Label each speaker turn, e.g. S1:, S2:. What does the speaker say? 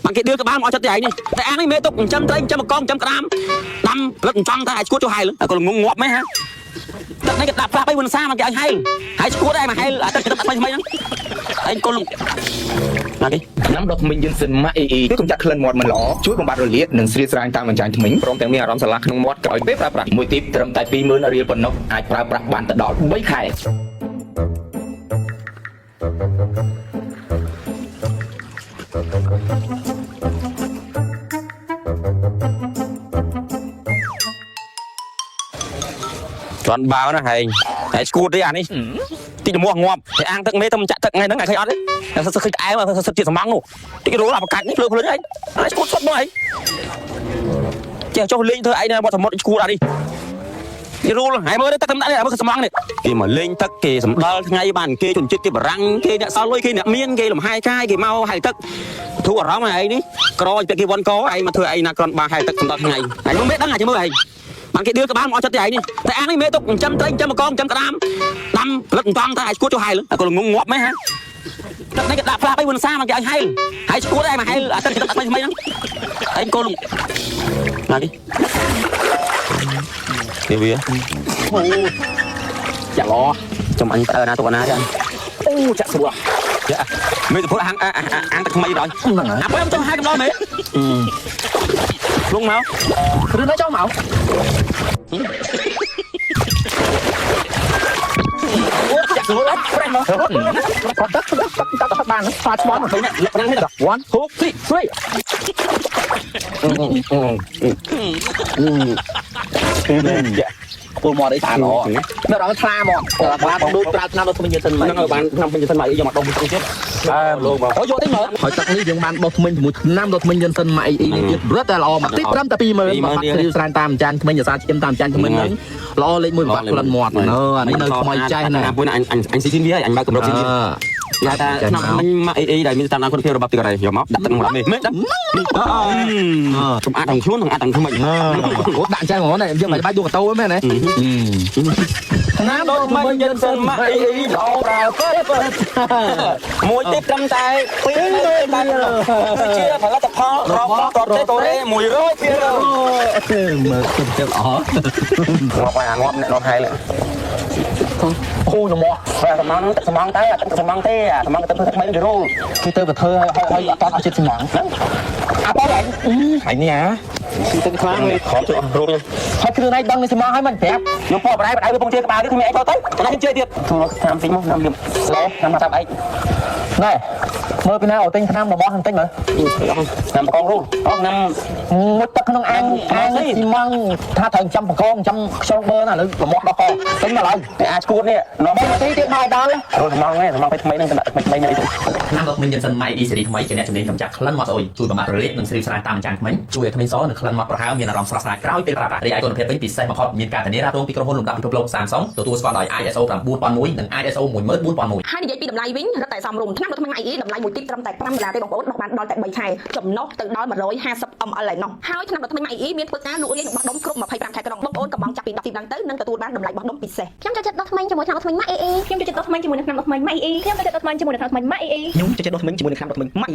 S1: បានគេដៀលក្បាលមកចិត្តទីឯងនេះតែអាងនេះមេទុកចិញ្ចឹមត្រីចិញ្ចឹមកងចិញ្ចឹមក្តាមដាំផលិតចង់តែឲ្យឈួតចុះហែលក៏ងងងាប់ម៉េះហាទឹកនេះគេដាក់ផ្លាស់3 4សាមកគេឲ្យហែលហើយឈួតដែរមកហែលអាទឹកទឹកថ្មីថ្មីហ្នឹងឯងកុលណាគេ
S2: ថ្នាំដុសធ្មេញយិនសិនម៉ាក់អ៊ីអ៊ី
S3: ជួយកម្ចាត់ក្លិនមាត់មិនល្អជួយបំបត្តិរលាកនិងស្រៀតស្រាញតាមអញ្ចាញធ្មេញព្រមទាំងមានអារម្មណ៍ស្រឡះក្នុងមាត់ក្រោយពេលប្រើប្រាស់
S2: មួយទីបត្រឹមតែ20000រៀលប៉ុណ្ណោះអាចប្រើប្រាស់បានទៅដល់3ខែ
S1: ជន់បាវណាហែងតែឈួតទេអានេះតិចមាស់ងាប់តែអាងទឹកមេទៅចាក់ទឹកថ្ងៃហ្នឹងឯងឃើញអត់ទេសឹកឃើញក្អែមសឹកជាសំងនោះតិចរោលអាបកាច់នេះភ្លើភ្លើឯងអាឈួតសុតមកឯងចេះចុះលេងធ្វើឯងនៅមាត់សមុទ្រឈួតអានេះគេរੂលហើយមើលទឹកតំដាក់នេះមើលសំងនេះគេមកលេងទឹកគេសម្ដិលថ្ងៃបានគេជនជាតិគេបារាំងគេអ្នកសល់លុយគេអ្នកមានគេលំហែកាយគេមកហែទឹកធូរអារម្មណ៍ឯងនេះក្រពាក់គេវ៉ាន់កឯងមកធ្វើឯងណាក្រនបាហែទឹកសម្ដិលថ្ងៃឯងមិនដឹងអាចមើលឯងបានគេដៀលក្បាលមកចិត្តទីឯងនេះតែអាងនេះមេទុកចិញ្ចឹមត្រីចិញ្ចឹមកងចិញ្ចឹមក្តាមដាំផលិតចង់តែឲ្យឈួតចុះហែលក៏ងងងាប់ម៉េះហាទឹកនេះគេដាក់ផ្លាស់3 4សាមកគេឲ្យហែលហើយឈួតដែរមកហែលអាទឹកទឹកថ្មីថ្មីហ្នឹងឯងកូនណាគេនេះវា
S2: ចាក់ល្អ
S1: ចំអញទៅណាទៅណាទេ
S2: អូចាក់ស្រួល
S1: យ៉ាមេទៅពុតអាងអាងទឹកថ្មីដល់
S2: ហ្នឹងហើយ
S1: អាបើខ្ញុំចង់ហែកំដល់មេលងមក
S2: គ្រឿងណាចង់មកអូចាក់ស្រួលអត់ប្រេះមកគាត់ទឹកទឹកទឹកទឹកបានស្វាឆ្មន់
S1: ទៅនេះលក្ខណៈនេះ
S2: 1 2 3 3ពូមកអីស្អាតល្អនៅដល់ថ្លាមកថ្លាដូចប្រើថ្នាំដល់ធ្មេញយសិន
S1: ហ្នឹងឲ្យបានឆ្នាំពេញសិនមកយកមកដុំទៀតអើលោកមកអូយកតិចមើល
S2: ហើយទឹកនេះយើងបានបោះធ្មេញជាមួយថ្នាំដល់ធ្មេញយិនសិនម៉ាក់អ៊ីអ៊ីនេះទៀតរត់តែល្អមកតិចត្រឹមតែ20000មកបាត់ស្រីស្រានតាមចានធ្មេញអាសាឈាមតាមចានធ្មេញហ្នឹងល្អលេខ1បាត់ក្លិនមាត់អឺអានេះនៅថ្មីចេះណា
S1: ណាមួយអញអញអញស៊ីស៊ីវាអញបើកម្រិតស៊ីស៊ីគេថាឆ្នាំមិញម៉ាក់អ៊ីអ៊ីដែលមានតាមដានគុណភាពរបស់ទីកូរ៉េយកមកដាក់ទឹកមកនេះមេដាក់សម្អាតទាំងខ្លួនសម្អាតទាំងធ្មេញ
S2: អូដាក់ចេះហ្មងយើងមិនបាច់ដួសកតោមែនទេ
S1: ណាដូចមិនយិនសិនម៉ាក់អ៊ីអ៊ីល្អប្រើពិតពិតមួយទីត្រឹមតែ2តែគឺជាផលិតផលរបស់ប្រទេសកូរ៉េ100%
S2: មើលទៅល្អ
S1: ងាប់ហើយអាងាប់អ្នកនរហែល
S2: អូនមក
S1: ហើយសំងទឹកសំងតែទឹកសំងទេអាសំងទឹកថ្មីគេរੂ
S2: គេទៅទៅធ្វើឲ្យអត់អត់ចិត្តសំង
S1: ហ្នឹង
S2: អាប៉ឯងហើយនេះអា
S1: ស៊ីទឹកខ្លាំងខំជួយរੂ
S2: ហើយគ្រឿងឯងដឹងនេះសំងហើយមិនប្រាប់
S1: ខ្ញុំពោបដៃបដៃវាពងជាក្បាលនេះគ្មានអីទៅទៅតែខ្ញុំជឿទៀតទូរតាមតិចមកតាមលៀមឡោតាមតាមអី
S2: ណែមើលពីណាអូទិញថ្នាំរបស់បន្តិចមើល
S1: តាមបកងរੂអស់តាម
S2: មុជទឹកក្នុងអាងអាងស៊ីម៉ងថាត្រូវចាំបកងចាំខ្យល់បឺណាឥឡូវលមាត់ដល់កទិញមកឡើយ
S1: តែអាចឈួតនេះនាំ
S2: 3នាទីទៀតមកដល់
S1: រੂសំងនេះសំងទៅថ្មីហ្នឹងថ្មីថ្មីនេះ
S4: ថ្នាំដុសធ្មេញយិនសិនម៉ៃអ៊ីសេរីថ្មីជាអ្នកជំនាញកម្ចាត់ក្លិនមាត់ស្អុយជួយបំបត្តិរលាកនិងស្រីស្រានតាមចានធ្មេញជួយឲ្យធ្មេញសនិងក្លិនមាត់ប្រហើរមានអារម្មណ៍ស្រស់ស្រាយក្រោយពេលប្រើប្រាស់រីឯគុណភាពវិញពិសេសបំផុតមានការធានារ៉ាប់រងពីក្រុមហ៊ុនលំដាប់ពិភពលោក Samsung ទទួលស្គាល់ដោយ ISO 9001និង ISO 14001
S5: ហើយនិយាយពីតម្លៃវិញរឹតតែសមរម្យថ្នាំដុសធ្មេញ IE តម្លៃមួយទីត្រឹមតែ5ដុល្លារទេបងប្អូនដោះបានដល់តែ3ខែចំណុះទៅដល់150 ml ឯណោះហើយថ្នាំដុសធ្មេញ IE មានធ្វើការលក់រាយនិងបោះដុំគ្រប់25ខែក្រុងបងប្អូនកំងចាប់ពី10ទីឡើងទៅនឹងទទួលបានតម្លៃបោះដុំពិសេស
S6: ខ្ញុំចូលចិត្តដុសធ្មេញជាមួយថ្នាំដុសធ្មេញម៉ាក់អេអេខ្ញុំចូលចិត្តដុសធ្មេញជាមួយនឹងថ្នាំដុសធ្មេញម៉ាក់អេអេខ្ញុំចូលចិត្តដុសធ្មេញជាមួយនឹងថ្នាំដុសធ្មេញម៉ាក់អេអេ
S7: ខ្ញុំចូលចិត្តដុសធ្មេញជាមួយនឹងថ្នាំដុសធ្មេញម៉ាក់អ៊ី